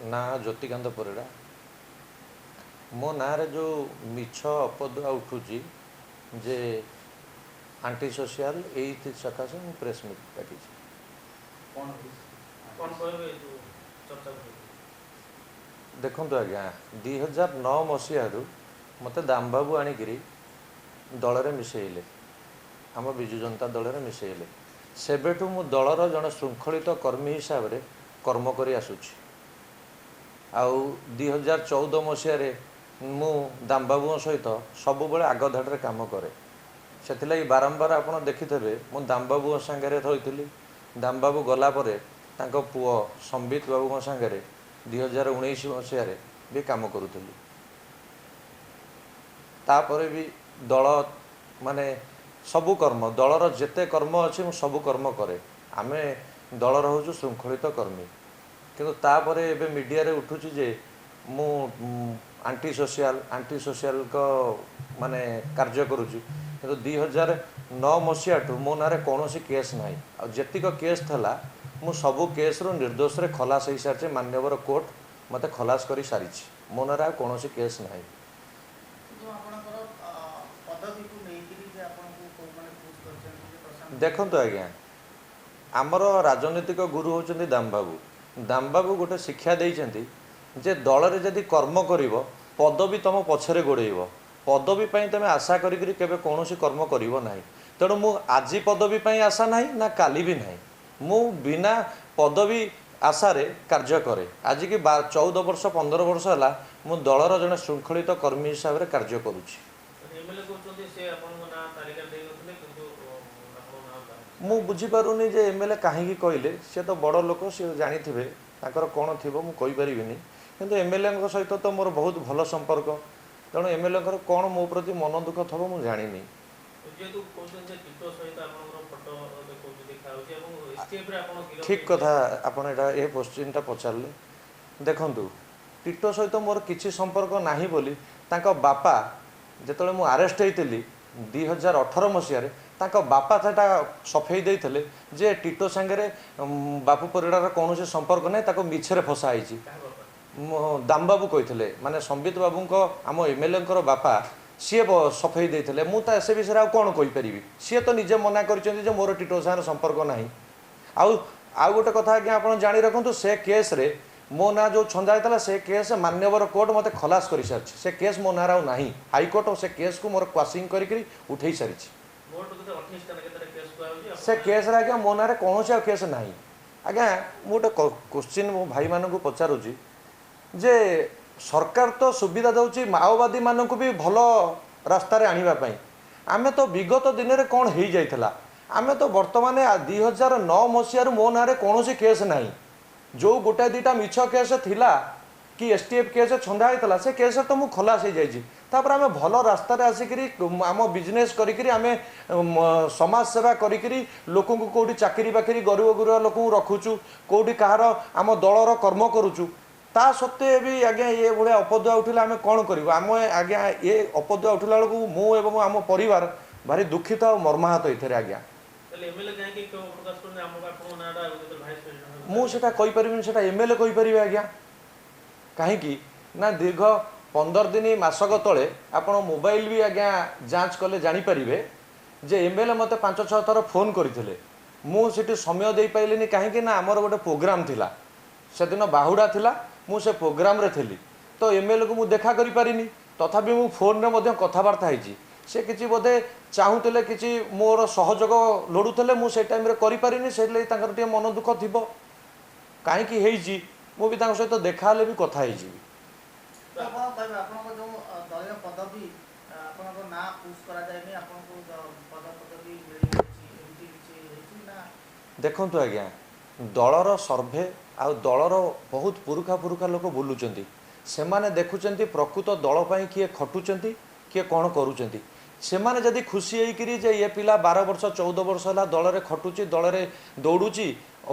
ନା, ଜ୍ୟୋତିକାନ୍ତ ପରିଡ଼ା। ମୋ ନାଁରେ ଯେଉଁ ମିଛ ଅପଦୁଆ ଉଠୁଛି ଯେ ଆଣ୍ଟି ସୋସିଆଲ, ଏଇଥି ସକାଶେ ମୁଁ ପ୍ରେସ୍ ମିଟ୍ ଡାକିଛି। କ'ଣ କ'ଣ କହିବେ ଏ ଯୋଉ ଚର୍ଚ୍ଚାକୁ ନେଇକି? ଦେଖନ୍ତୁ ଆଜ୍ଞା, 2009 ମସିହାରୁ ମୋତେ ଦାମବାବୁ ଆଣିକିରି ଦଳରେ ମିଶାଇଲେ, ଆମ ବିଜୁ ଜନତା ଦଳରେ ମିଶାଇଲେ। ସେବେଠୁ ମୁଁ ଦଳର ଜଣେ ଶୃଙ୍ଖଳିତ କର୍ମୀ ହିସାବରେ କର୍ମ କରି ଆସୁଛି। ଆଉ 2014 ମସିହାରେ ମୁଁ ଦାମବାବୁଙ୍କ ସହିତ ସବୁବେଳେ ଆଗ ଧାଡ଼ିରେ କାମ କରେ। ସେଥିଲାଗି ବାରମ୍ବାର ଆପଣ ଦେଖିଥିବେ, ମୁଁ ଦାମବାବୁଙ୍କ ସାଙ୍ଗରେ ରହିଥିଲି। ଦାମବାବୁ ଗଲା ପରେ ତାଙ୍କ ପୁଅ ସମ୍ବିତ ବାବୁଙ୍କ ସାଙ୍ଗରେ 2019 ମସିହାରେ ବି କାମ କରୁଥିଲି। ତାପରେ ବି ଦଳ ମାନେ ସବୁ କର୍ମ, ଦଳର ଯେତେ କର୍ମ ଅଛି, ମୁଁ ସବୁ କର୍ମ କରେ। ଆମେ ଦଳର ହେଉଛୁ ଶୃଙ୍ଖଳିତ କର୍ମୀ। କିନ୍ତୁ ତାପରେ ଏବେ ମିଡ଼ିଆରେ ଉଠୁଛି ଯେ ମୁଁ ଆଣ୍ଟି ସୋସିଆଲ, ଆଣ୍ଟି ସୋସିଆଲଙ୍କ ମାନେ କାର୍ଯ୍ୟ କରୁଛି। କିନ୍ତୁ 2009 ମସିହାଠୁ ମୋ ନାଁରେ କୌଣସି କେସ୍ ନାହିଁ। ଆଉ ଯେତିକ କେସ୍ ଥିଲା, ମୁଁ ସବୁ କେସ୍ରୁ ନିର୍ଦ୍ଦୋଷରେ ଖଲାସ ହେଇସାରିଛି। ମାନ୍ୟବର କୋର୍ଟ ମୋତେ ଖଲାସ କରି ସାରିଛି। ମୋ ନାଁରେ ଆଉ କୌଣସି କେସ୍ ନାହିଁ। ଯେଉଁ ଆପଣଙ୍କର ପଦବୀକୁ ନେଇକିରି ଯେ ଆପଣଙ୍କୁ କେଉଁମାନେ ପୁସ୍ କରିଛନ୍ତି ଯେ ପ୍ରଶାନ୍ତ? ଦେଖନ୍ତୁ ଆଜ୍ଞା, ଆମର ରାଜନୈତିକ ଗୁରୁ ହେଉଛନ୍ତି ଦାମବାବୁ। ଦାମବାବୁ ଗୋଟେ ଶିକ୍ଷା ଦେଇଛନ୍ତି ଯେ ଦଳରେ ଯଦି କର୍ମ କରିବ, ପଦବୀ ତମ ପଛରେ ଗୋଡ଼େଇବ। ପଦବୀ ପାଇଁ ତମେ ଆଶା କରିକିରି କେବେ କୌଣସି କର୍ମ କରିବ ନାହିଁ। ତେଣୁ ମୁଁ ଆଜି ପଦବୀ ପାଇଁ ଆଶା ନାହିଁ ନା କାଲି ବି ନାହିଁ। ମୁଁ ବିନା ପଦବୀ ଆଶାରେ କାର୍ଯ୍ୟ କରେ। ଆଜିକି 14 ବର୍ଷ, 15 ବର୍ଷ ହେଲା ମୁଁ ଦଳର ଜଣେ ଶୃଙ୍ଖଳିତ କର୍ମୀ ହିସାବରେ କାର୍ଯ୍ୟ କରୁଛି। ଏମଏଲଏ କହୁଛନ୍ତି ସେ ଆପଣଙ୍କ ନାଁ ତାଲିକାରେ ଦେଇନଥିଲେ, କିନ୍ତୁ ଆପଣଙ୍କ ନାଁ ବାହାରିଛି। ମୁଁ ବୁଝିପାରୁନି ଯେ ଏମଏଲଏ କାହିଁକି କହିଲେ। ସିଏ ତ ବଡ଼ ଲୋକ, ସିଏ ଜାଣିଥିବେ ତାଙ୍କର କ'ଣ ଥିବ, ମୁଁ କହିପାରିବିନି। କିନ୍ତୁ ଏମଏଲଏଙ୍କ ସହିତ ତ ମୋର ବହୁତ ଭଲ ସମ୍ପର୍କ। ତେଣୁ ଏମଏଲଏଙ୍କର କ'ଣ ମୋ ପ୍ରତି ମନ ଦୁଃଖ ଥିବ, ମୁଁ ଜାଣିନି। ଯେହେତୁ କହୁଛନ୍ତି ଯେ ଟିଟୋ ସହିତ ଆପଣଙ୍କର ଫଟୋ ଦେଖାଉଛି ଦେଖାଯାଉଛି ଏବଂ ଏସଟିଏଫ୍ ରେ ଆପଣ ଗିରଫ ଠିକ୍ କଥା, ଆପଣ ଏଇଟା ଏ କୋଶ୍ଚିନ୍ଟା ପଚାରିଲେ। ଦେଖନ୍ତୁ, ଟିଟୋ ସହିତ ମୋର କିଛି ସମ୍ପର୍କ ନାହିଁ ବୋଲି ତାଙ୍କ ବାପା, ଯେତେବେଳେ ମୁଁ ଆରେଷ୍ଟ ହେଇଥିଲି 2018 ମସିହାରେ, ତାଙ୍କ ବାପା ସେଟା ସଫେଇ ଦେଇଥିଲେ ଯେ ଟିଟୋ ସାଙ୍ଗରେ ବାପୁ ପରିଡ଼ାର କୌଣସି ସମ୍ପର୍କ ନାହିଁ, ତାକୁ ମିଛରେ ଫସା ହେଇଛି। କାହା ବାପା? ମୋ ଦାମବାବୁ କହିଥିଲେ, ମାନେ ସମ୍ବିତ ବାବୁଙ୍କ, ଆମ ଏମଏଲଏଙ୍କର ବାପା, ସିଏ ସଫେଇ ଦେଇଥିଲେ। ମୁଁ ତା ସେ ବିଷୟରେ ଆଉ କ'ଣ କହିପାରିବି? ସିଏ ତ ନିଜେ ମନା କରିଛନ୍ତି ଯେ ମୋର ଟିଟୋ ସାଙ୍ଗରେ ସମ୍ପର୍କ ନାହିଁ। ଆଉ ଆଉ ଗୋଟେ କଥା ଆଜ୍ଞା, ଆପଣ ଜାଣି ରଖନ୍ତୁ, ସେ କେସ୍ରେ ମୋ ନାଁ ଯେଉଁ ଛନ୍ଦା ହେଇଥିଲା, ସେ କେସ୍ ମାନ୍ୟବର କୋର୍ଟ ମୋତେ ଖଲାସ କରିସାରିଛି। ସେ କେସ୍ ମୋ ନାଁରେ ଆଉ ନାହିଁ। ହାଇକୋର୍ଟ ସେ କେସ୍କୁ ମୋର କ୍ୱାସିଂ କରିକିରି ଉଠେଇ ସାରିଛି। ମୋଟ କେତେ, 28ଟା ନା କେତେଟା କେସ୍ କୁହାଯାଉଛି? ସେ କେସ୍ରେ ଆଜ୍ଞା, ମୋ ନାଁରେ କୌଣସି ଆଉ କେସ୍ ନାହିଁ। ଆଜ୍ଞା, ମୁଁ ଗୋଟେ କୋଶ୍ଚିନ୍ ମୋ ଭାଇମାନଙ୍କୁ ପଚାରୁଛି ଯେ ସରକାର ତ ସୁବିଧା ଦେଉଛି ମାଓବାଦୀମାନଙ୍କୁ ବି ଭଲ ରାସ୍ତାରେ ଆଣିବା ପାଇଁ। ଆମେ ତ ବିଗତ ଦିନରେ କ'ଣ ହେଇଯାଇଥିଲା, ଆମେ ତ ବର୍ତ୍ତମାନ 2009 ମସିହାରୁ ମୋ ନାଁରେ କୌଣସି କେସ୍ ନାହିଁ। ଯେଉଁ ଗୋଟାଏ ଦୁଇଟା ମିଛ କେସ୍ ଥିଲା କି ଏସଟିଏଫ୍ କେସ୍ ଛନ୍ଦା ହେଇଥିଲା, ସେ କେସ୍ରେ ତ ମୁଁ ଖଲାସ ହେଇଯାଇଛି। ତାପରେ ଆମେ ଭଲ ରାସ୍ତାରେ ଆସିକିରି ଆମ ବିଜନେସ୍ କରିକିରି, ଆମେ ସମାଜ ସେବା କରିକିରି, ଲୋକଙ୍କୁ କେଉଁଠି ଚାକିରି ବାକିରି, ଗରିବ ଗୁରୁବା ଲୋକଙ୍କୁ ରଖୁଛୁ, କେଉଁଠି କାହାର ଆମ ଦଳର କର୍ମ କରୁଛୁ। ତା ସତ୍ତ୍ୱେ ବି ଆଜ୍ଞା, ଏ ଭଳିଆ ଅପଦୁଆ ଉଠିଲେ ଆମେ କ'ଣ କରିବୁ? ଆମେ ଆଜ୍ଞା, ଏ ଅପଦୁଆ ଉଠିଲା ବେଳକୁ ମୁଁ ଏବଂ ଆମ ପରିବାର ଭାରି ଦୁଃଖିତ ଆଉ ମର୍ମାହତ ଏଥିରେ ଆଜ୍ଞା। ତାହେଲେ ଏମଏଲଏ କାହିଁକି କ୍ଷୋଭ ପ୍ରକାଶ କରୁଛନ୍ତି ଆମକୁ, ଆପଣଙ୍କ ନାଁଟା ଯେତେବେଳେ ଭାଇସ୍ ପ୍ରେସିଡେଣ୍ଟ? ମୁଁ ସେଟା କହିପାରିବିନି, ସେଟା ଏମଏଲଏ କହିପାରିବେ ଆଜ୍ଞା। କାହିଁକି ନା ଦୀର୍ଘ 15 ଦିନ, ମାସକ ତଳେ ଆପଣ ମୋବାଇଲ ବି ଆଜ୍ଞା ଯାଞ୍ଚ କଲେ ଜାଣିପାରିବେ ଯେ ଏମଏଲଏ ମୋତେ ପାଞ୍ଚ ଛଅ ଥର ଫୋନ୍ କରିଥିଲେ। ମୁଁ ସେଠି ସମୟ ଦେଇପାରିଲିନି। କାହିଁକି ନା ଆମର ଗୋଟେ ପ୍ରୋଗ୍ରାମ ଥିଲା, ସେଦିନ ବାହୁଡ଼ା ଥିଲା, ମୁଁ ସେ ପ୍ରୋଗ୍ରାମରେ ଥିଲି। ତ ଏମଏଲଏକୁ ମୁଁ ଦେଖା କରିପାରିନି। ତଥାପି ମୁଁ ଫୋନ୍ରେ ମଧ୍ୟ କଥାବାର୍ତ୍ତା ହେଇଛି। ସେ କିଛି ବୋଧେ ଚାହୁଁଥିଲେ, କିଛି ମୋର ସହଯୋଗ ଲୋଡ଼ୁଥିଲେ, ମୁଁ ସେ ଟାଇମ୍ରେ କରିପାରିନି। ସେଥିଲାଗି ତାଙ୍କର ଟିକେ ମନ ଦୁଃଖ ଥିବ। କାହିଁକି ହେଇଛି, ମୁଁ ବି ତାଙ୍କ ସହିତ ଦେଖା ହେଲେ ବି କଥା ହେଇଯିବି। ତ କ'ଣ କହିବେ, ଆପଣଙ୍କ ଯେଉଁ ଦଳୀୟ ପଦବୀ, ଆପଣଙ୍କ ନାଁ ପୁସ୍ କରାଯାଇନି, ଆପଣଙ୍କୁ ପଦ ପଦବୀ ମିଳିଯାଇଛି, ଏମିତି କିଛି ହେଇଛି ନା? ଦେଖନ୍ତୁ ଆଜ୍ଞା, ଦଳର ସର୍ଭେ ଆଉ ଦଳର ବହୁତ ପୁରୁଖା ପୁରୁଖା ଲୋକ ବୁଲୁଛନ୍ତି। ସେମାନେ ଦେଖୁଛନ୍ତି ପ୍ରକୃତ ଦଳ ପାଇଁ କିଏ ଖଟୁଛନ୍ତି, କିଏ କ'ଣ କରୁଛନ୍ତି। ସେମାନେ ଯଦି ଖୁସି ହେଇକିରି ଯେ ଏ ପିଲା 12 ବର୍ଷ, 14 ବର୍ଷ ହେଲା ଦଳରେ ଖଟୁଛି, ଦଳରେ ଦୌଡ଼ୁଛି,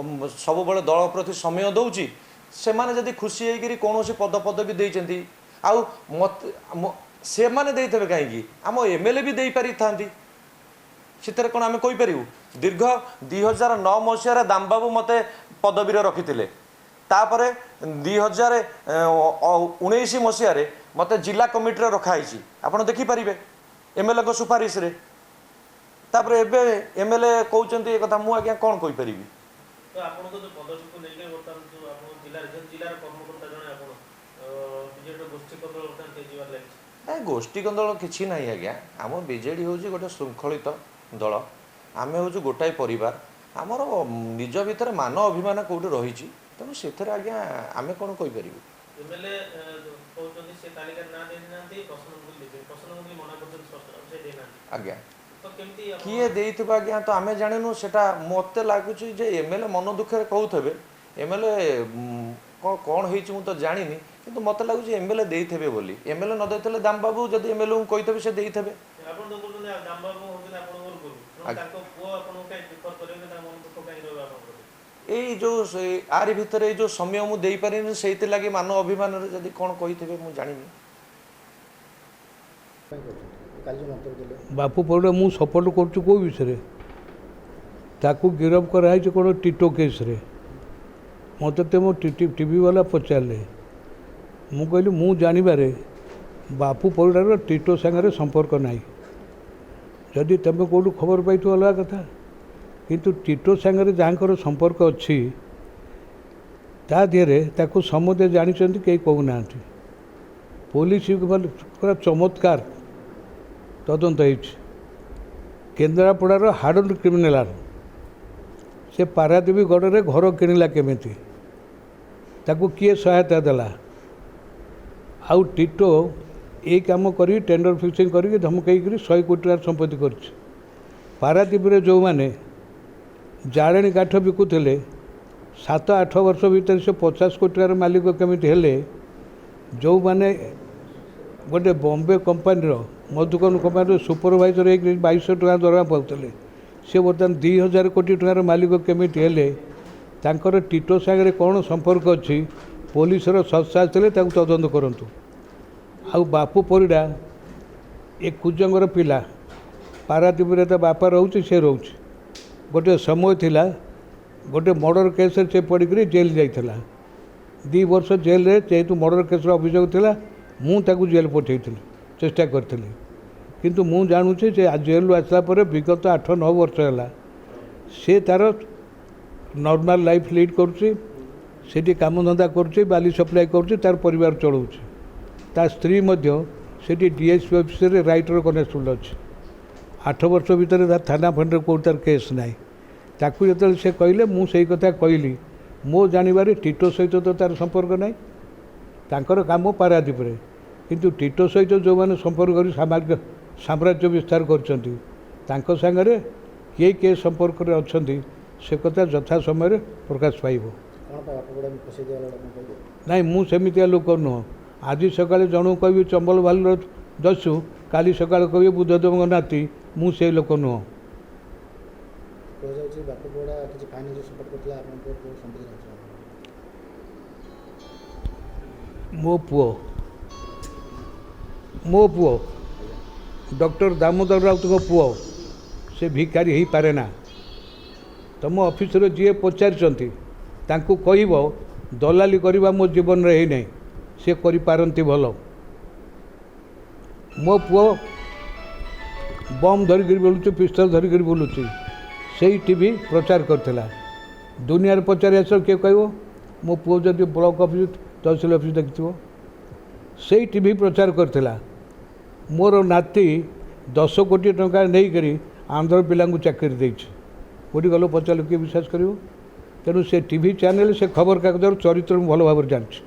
ସବୁବେଳେ ଦଳ ପ୍ରତି ସମୟ ଦେଉଛି, ସେମାନେ ଯଦି ଖୁସି ହେଇକିରି କୌଣସି ପଦ ପଦବୀ ଦେଇଛନ୍ତି, ଆଉ ମତେ ସେମାନେ ଦେଇଥିବେ କାହିଁକି? ଆମ ଏମଏଲଏ ବି ଦେଇପାରିଥାନ୍ତି। ସେଥିରେ କ'ଣ ଆମେ କହିପାରିବୁ? ଦୀର୍ଘ 2009 ମସିହାରେ ଦାମବାବୁ ମୋତେ ପଦବୀରେ ରଖିଥିଲେ। ତାପରେ 2019 ମସିହାରେ ମୋତେ ଜିଲ୍ଲା କମିଟିରେ ରଖାହେଇଛି, ଆପଣ ଦେଖିପାରିବେ ଏମ୍ଏଲ୍ଏଙ୍କ ସୁପାରିଶରେ। ତାପରେ ଏବେ ଏମ୍ଏଲ୍ଏ କହୁଛନ୍ତି ଏ କଥା, ମୁଁ ଆଜ୍ଞା କ'ଣ କହିପାରିବି? ତ ଆପଣଙ୍କ ଯୋଉ ପଦବୀକୁ ନେଇକି ବର୍ତ୍ତମାନ ଯୋଉ ଆପଣଙ୍କ ଜିଲ୍ଲାରେ, ଯେହେତୁ ଜିଲ୍ଲାର କର୍ମକର୍ତ୍ତା ଜଣେ ଆପଣ, ବିଜେଡିର ଗୋଷ୍ଠୀ କନ୍ଦଳ ବର୍ତ୍ତମାନ ତେଜିବାରେ ଲାଗିଛି। ନାଇଁ, ଗୋଷ୍ଠୀ କନ୍ଦଳ କିଛି ନାହିଁ ଆଜ୍ଞା। ଆମ ବିଜେଡ଼ି ହେଉଛି ଗୋଟେ ଶୃଙ୍ଖଳିତ ଦଳ, ଆମେ ହେଉଛୁ ଗୋଟାଏ ପରିବାର। ଆମର ନିଜ ଭିତରେ ମାନ ଅଭିମାନ କେଉଁଠି ରହିଛି, ତେଣୁ ସେଥିରେ ଆଜ୍ଞା ଆମେ କ'ଣ କହିପାରିବୁ? ଏମଏଲଏ କହୁଛନ୍ତି ସେ ତାଲିକାରେ ନାଁ ଦେଇନାହାନ୍ତି, ପ୍ରସନ୍ନ ମୁଦୁଲି ଦେଇଛନ୍ତି। ପ୍ରସନ୍ନ ମୁଦୁଲି ମନା କରୁଛନ୍ତି ସ୍ପଷ୍ଟ ସେ ଦେଇନାହାନ୍ତି। ଆଜ୍ଞା। ତ କେମିତି କିଏ ଦେଇଥିବ ଆଜ୍ଞା ତ ଆମେ ଜାଣିନୁ। ସେଟା ମୋତେ ଲାଗୁଛି ଯେ ଏମ୍ଏଲ୍ଏ ମନ ଦୁଃଖରେ କହୁଥିବେ। ଏମ୍ଏଲ୍ଏ କ'ଣ କ'ଣ ହେଇଛି ମୁଁ ତ ଜାଣିନି, କିନ୍ତୁ ମୋତେ ଲାଗୁଛି ଏମ୍ଏଲ୍ଏ ଦେଇଥିବେ ବୋଲି। ଏମ୍ଏଲ୍ଏ ନ ଦେଇଥିଲେ ଦାମ ବାବୁ ଯଦି ଏମ୍ଏଲ୍ଏଙ୍କୁ କହିଥିବେ, ସେ ଦେଇଥିବେ। ଆପଣ ତ କହୁଛନ୍ତି ଆଉ ଦାମ ବାବୁ ହଉଛନ୍ତି ଆପଣଙ୍କର ଗୁରୁ, ତେଣୁ ଆଜ୍ଞା। ତାଙ୍କ ପୁଅ ଆପଣଙ୍କୁ କାହିଁ ପ୍ରିଫର କରିବେ? ତାଙ୍କ ମନ ଦୁଃଖ କାହିଁ ରହିବ ଆପଣଙ୍କ ପ୍ରତି? ଏଇ ଯେଉଁ ଆରି ଭିତରେ ଏଇ ଯେଉଁ ସମୟ ମୁଁ ଦେଇପାରିନି, ସେଇଥିଲାଗି ମାନ ଅଭିମାନରେ ଯଦି କ'ଣ କହିଥିବେ ମୁଁ ଜାଣିନି। କାଇଁ କରୁଛନ୍ତି କାଲି ଯେଉଁ ମନ୍ତବ୍ୟ ଦେଲେ? ବାପୁ ପରିଡ଼ା ମୁଁ ସପୋର୍ଟ କରୁଛି କେଉଁ ବିଷୟରେ? ତାକୁ ଗିରଫ କରାହେଇଛି କ'ଣ ଟିଟୋ କେସ୍ରେ। ମୋତେ ତ ମୋ ଟିଭି ବାଲା ପଚାରିଲେ, ମୁଁ କହିଲି ମୁଁ ଜାଣିବାରେ ବାପୁ ପରିଡ଼ାର ଟିଟୋ ସାଙ୍ଗରେ ସମ୍ପର୍କ ନାହିଁ। ଯଦି ତୁମେ କେଉଁଠୁ ଖବର ପାଇଥିବ ଅଲଗା କଥା, କିନ୍ତୁ ଟିଟୋ ସାଙ୍ଗରେ ଯାହାଙ୍କର ସମ୍ପର୍କ ଅଛି ତା ଦେହରେ ତାକୁ ସମସ୍ତେ ଜାଣିଛନ୍ତି, କେହି କହୁନାହାନ୍ତି। ପୋଲିସ ପୁରା ଚମତ୍କାର ତଦନ୍ତ ହେଇଛି। କେନ୍ଦ୍ରାପଡ଼ାର ହାର୍ଡ କ୍ରିମିନାଲ ସେ ପାରାଦ୍ୱୀପ ଗଡ଼ରେ ଘର କିଣିଲା କେମିତି, ତାକୁ କିଏ ସହାୟତା ଦେଲା? ଆଉ ଟିଟୋ ଏଇ କାମ କରି ଟେଣ୍ଡର ଫିକ୍ସିଂ କରିକି ଧମକେଇକିରି 100 କୋଟି ଟଙ୍କାର ସମ୍ପତ୍ତି କରିଛି। ପାରାଦ୍ୱୀପରେ ଯେଉଁମାନେ ଜାଳେଣୀ କାଠ ବିକୁଥିଲେ, 7-8 ବର୍ଷ ଭିତରେ ସେ 50 କୋଟି ଟଙ୍କାର ମାଲିକ କେମିତି ହେଲେ? ଯେଉଁମାନେ ଗୋଟେ ବମ୍ବେ କମ୍ପାନୀର, ମଧୁକନ କମ୍ପାନୀର ସୁପରଭାଇଜର ହେଇକି 2200 ଟଙ୍କା ଦରମା ପାଉଥିଲେ, ସେ ବର୍ତ୍ତମାନ 2000 କୋଟି ଟଙ୍କାର ମାଲିକ କେମିତି ହେଲେ? ତାଙ୍କର ଟିଟୋ ସାଙ୍ଗରେ କ'ଣ ସମ୍ପର୍କ ଅଛି? ପୋଲିସର ସତ୍ସାହସ ଥିଲେ ତାକୁ ତଦନ୍ତ କରନ୍ତୁ। ଆଉ ବାପୁ ପରିଡ଼ା ଏ କୁଜଙ୍ଗର ପିଲା, ପାରାଦ୍ୱୀପରେ ତା ବାପା ରହୁଛି, ସେ ରହୁଛି। ଗୋଟେ ସମୟ ଥିଲା ଗୋଟେ ମର୍ଡ଼ର କେସ୍ରେ ସେ ପଡ଼ିକରି ଜେଲ୍ ଯାଇଥିଲା, 2 ବର୍ଷ ଜେଲ୍ରେ। ଯେହେତୁ ମର୍ଡ଼ର କେସ୍ର ଅଭିଯୋଗ ଥିଲା, ମୁଁ ତାକୁ ଜେଲ୍ ପଠାଇଥିଲି, ଚେଷ୍ଟା କରିଥିଲି। କିନ୍ତୁ ମୁଁ ଜାଣୁଛି ଯେ ଜେଲ୍ରୁ ଆସିଲା ପରେ ବିଗତ 8-9 ବର୍ଷ ହେଲା ସେ ତା'ର ନର୍ମାଲ୍ ଲାଇଫ୍ ଲିଡ଼୍ କରୁଛି। ସେଠି କାମଧନ୍ଦା କରୁଛି, ବାଲି ସପ୍ଲାଏ କରୁଛି, ତାର ପରିବାର ଚଳାଉଛି। ତା ସ୍ତ୍ରୀ ମଧ୍ୟ ସେଠି ଡିଏସ୍ପି ଅଫିସରେ ରାଇଟର କନେଷ୍ଟବଲ୍ ଅଛି। 8 ବର୍ଷ ଭିତରେ ତା ଥାନା ଫାଣ୍ଡରେ କେଉଁଠି ତାର କେସ୍ ନାହିଁ। ତାକୁ ଯେତେବେଳେ ସେ କହିଲେ, ମୁଁ ସେଇ କଥା କହିଲି, ମୋ ଜାଣିବାରେ ଟିଟୋ ସହିତ ତ ତାର ସମ୍ପର୍କ ନାହିଁ, ତାଙ୍କର କାମ ପାରାଦ୍ୱୀପରେ। କିନ୍ତୁ ଟିଟୋ ସହିତ ଯେଉଁମାନେ ସମ୍ପର୍କ କରି ସାମ୍ରାଜ୍ୟ ବିସ୍ତାର କରିଛନ୍ତି, ତାଙ୍କ ସାଙ୍ଗରେ କିଏ କିଏ ସମ୍ପର୍କରେ ଅଛନ୍ତି ସେ କଥା ଯଥା ସମୟରେ ପ୍ରକାଶ ପାଇବ। କ'ଣ ପାଇଁ ବାପୁ ପରିଡ଼ା ଫସେଇ ଦିଆଗଲା ଆପଣ କହିବେ? ନାଇଁ, ମୁଁ ସେମିତିଆ ଲୋକ ନୁହଁ। ଆଜି ସକାଳେ ଜଣକୁ କହିବି ଚମ୍ବଲ ଭାଲୁର ଦସ୍ୟୁ, କାଲି ସକାଳେ କହିବି ବୁଦ୍ଧଦେବଙ୍କ ନାତି, ମୁଁ ସେ ଲୋକ ନୁହଁ। କୁହାଯାଉଛି ବାପୁ ପରିଡ଼ା କିଛି ଫାଇନାନ୍ସିଆଲ ସପୋର୍ଟ କରୁଥିଲା ଆପଣଙ୍କ ପୁଅକୁ ସମ୍ପତ୍ତି ନଷ୍ଟ। ମୋ ପୁଅ ଡକ୍ଟର ଦାମୋଦର ରାଉତଙ୍କ ପୁଅ, ସେ ଭିକାରୀ ହେଇପାରେ ନା। ତୁମ ଅଫିସରେ ଯିଏ ପଚାରିଛନ୍ତି ତାଙ୍କୁ କହିବ ଦଲାଲି କରିବା ମୋ ଜୀବନରେ ହେଇନାହିଁ, ସେ କରିପାରନ୍ତି ଭଲ। ମୋ ପୁଅ ବମ୍ ଧରିକିରି ବୁଲୁଛି, ପିସ୍ତଲ ଧରିକିରି ବୁଲୁଛି, ସେଇ ଟିଭି ପ୍ରଚାର କରିଥିଲା। ଦୁନିଆରେ ପଚାରି ଆସିବ କିଏ କହିବ? ମୋ ପୁଅ ଯଦି ବ୍ଲକ ଅଫିସ, ତହସିଲ ଅଫିସ ଦେଖିଥିବ, ସେଇ ଟିଭି ପ୍ରଚାର କରିଥିଲା। ମୋର ନାତି 10 କୋଟି ଟଙ୍କା ନେଇକରି ଆନ୍ଧ୍ର ପିଲାଙ୍କୁ ଚାକିରି ଦେଇଛି। କେଉଁଠି ଗଲେ ପଚାରିଲେ କିଏ ବିଶ୍ୱାସ କରିବ? ତେଣୁ ସେ ଟିଭି ଚ୍ୟାନେଲ୍, ସେ ଖବରକାଗଜର ଚରିତ୍ର ମୁଁ ଭଲ ଭାବରେ ଜାଣିଛି।